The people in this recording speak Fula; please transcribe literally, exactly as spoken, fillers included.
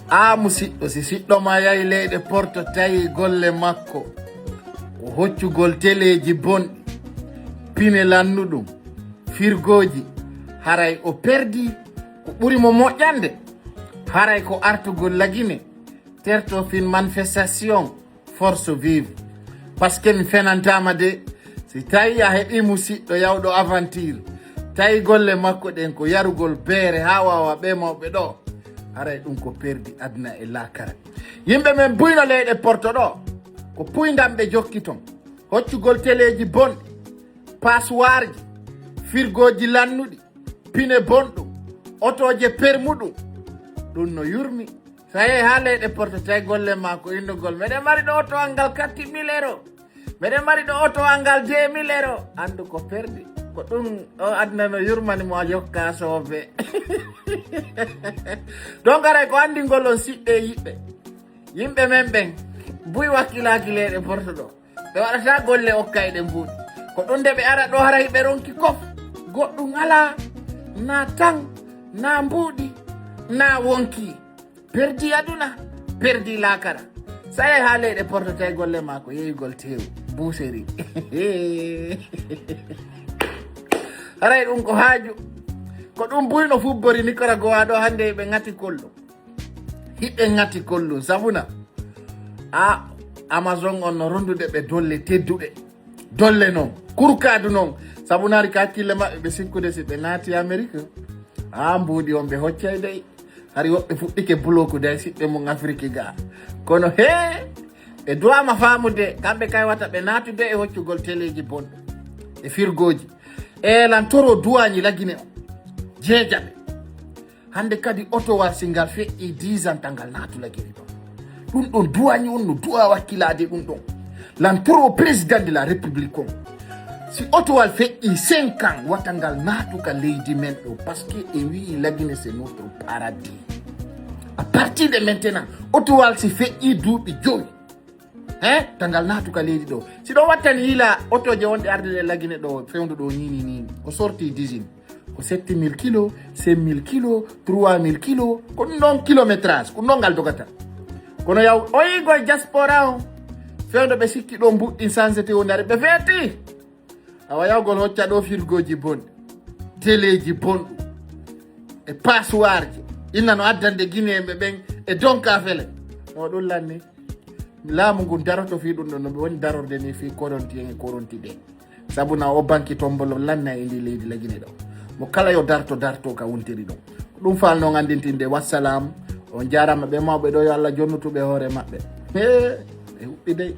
A musiɗɗo, si siɗɗo ma yahi leyɗe porto tawi golle makko ko hoccugol teleeji bonɗi, pine lannuɗum, firgooji, haray o perdi ko ɓuri mo moƴƴande. Haray ko artugol lagine terto fin manifestation, force vive. Parce que mi fenantama de, si tawi a heɓi musiɗɗo yawɗo aventure, tawi golle makko ɗen ko yarugol beere ha wawa ɓe mawɓe ɗo, haray ɗum ko perdi aduna e lakara. Yimɓe men buyno leyɗe porto ɗo ko puydam ɓe jokki ton, hoccugol teleeji bonɗi, pasuwarji, firgooji lannuɗi, pine bonɗum, otooje permuɗum. Ɗum no yurmi. Sa yehi ha leyɗe porto tawi golle ma ko innugol, meɗen mari ɗo oto angal katti mille euro, meɗen mari ɗo oto angal deux mille euro. Andu ko perdi. Ko ɗum o aduna no yurmani mo a jokka soobe. Donc haray ko anndingol on siɓɓe yiɓɓe. Yimɓe men ɓen buy wakkilaaki leyɗe porto ɗo. Ɓe waɗata golle okkay ɗe mbuuɗi. Ko ɗum nde ɓe ara ɗo haray ɓe ronki kof. Goɗɗum alaa, na tan, na mbuuɗi, na wonki. Perdi aduna, perdi lakara. Sa yehi ha leyɗe porto tawi golle ma ko yeeyugol teewu, buuseri. Haray ɗum ko haaju. Ko ɗum buyno fubbori Nicaragua ɗo hannde ɓe ŋati kollo. Hiɓe ŋati kollo, sabuna. A Amazon on no rondude ɓe dolle tedduɗe. Dolle non, kurkaadu non. Sabu naari ka hakkille maɓɓe ɓe sikkude si ɓe naati Amerique. A mbuuɗi on ɓe hoccay dey. Hari woɓɓe fuɗɗike buloku dey siɓɓe mum Afrique ga. Kono he, ɓe duwama faamude, kamɓe kay wata ɓe naatude e hoccugol teleeji bonɗo. E firgooji. E lan toro duwañi lagine on. Jeejaɓe. Hannde kadi otowal si ngal feƴƴi dix ans tan ngal naatu lagiri ɗon. Ɗum ɗon duwañi on no duwa wakkilaade ɗum ɗon. Lan toro président de la république on. Si otowal feƴƴi cinq ans wata ngal naatu ka leydi men ɗo. Parce que e wi'i lagine c'est notre paradis. À partir de maintenant, otowal si feƴƴi duuɓi jowi. He, tangal naatu ka leydi ɗo. Si ɗo wattani yila otoje wonɗe arde ɗe lagine ɗo, fewndo ɗo nini nini. O sorti dix ans. Ko sept mille kilos, cinq mille kilos, trois mille kilos. Ko ɗum ɗon kilométrage, ko ɗum ɗon ngal dogata. Kono yaw, o yigo e diaspora on. Fewndo ɓe sikki ɗo mbuɗɗin sanse te wonare ɓe feeti. Awa yawgol hocca ɗo firgooji bonɗi, teleeji bonɗi, e pasuwarji. Inna no addande Guinéen ɓe ɓen e donka fele. No ɗum lanni. Laamu ngun daroto fii ɗum ɗon, no ɓe woni darorde ni fii koronti en e koronti ɗe. Sabu na o banki tombolo lanna e ndi leydi lagine ɗo. Mo kala yo darto, darto ka wontiri ɗum. Ko ɗum faal noon anndintinde. Wassalam. On jaarama ɓe mawɓe ɗo, yo Allah jonnutuɓe hoore maɓɓe. He, ɓe huɓɓi dey.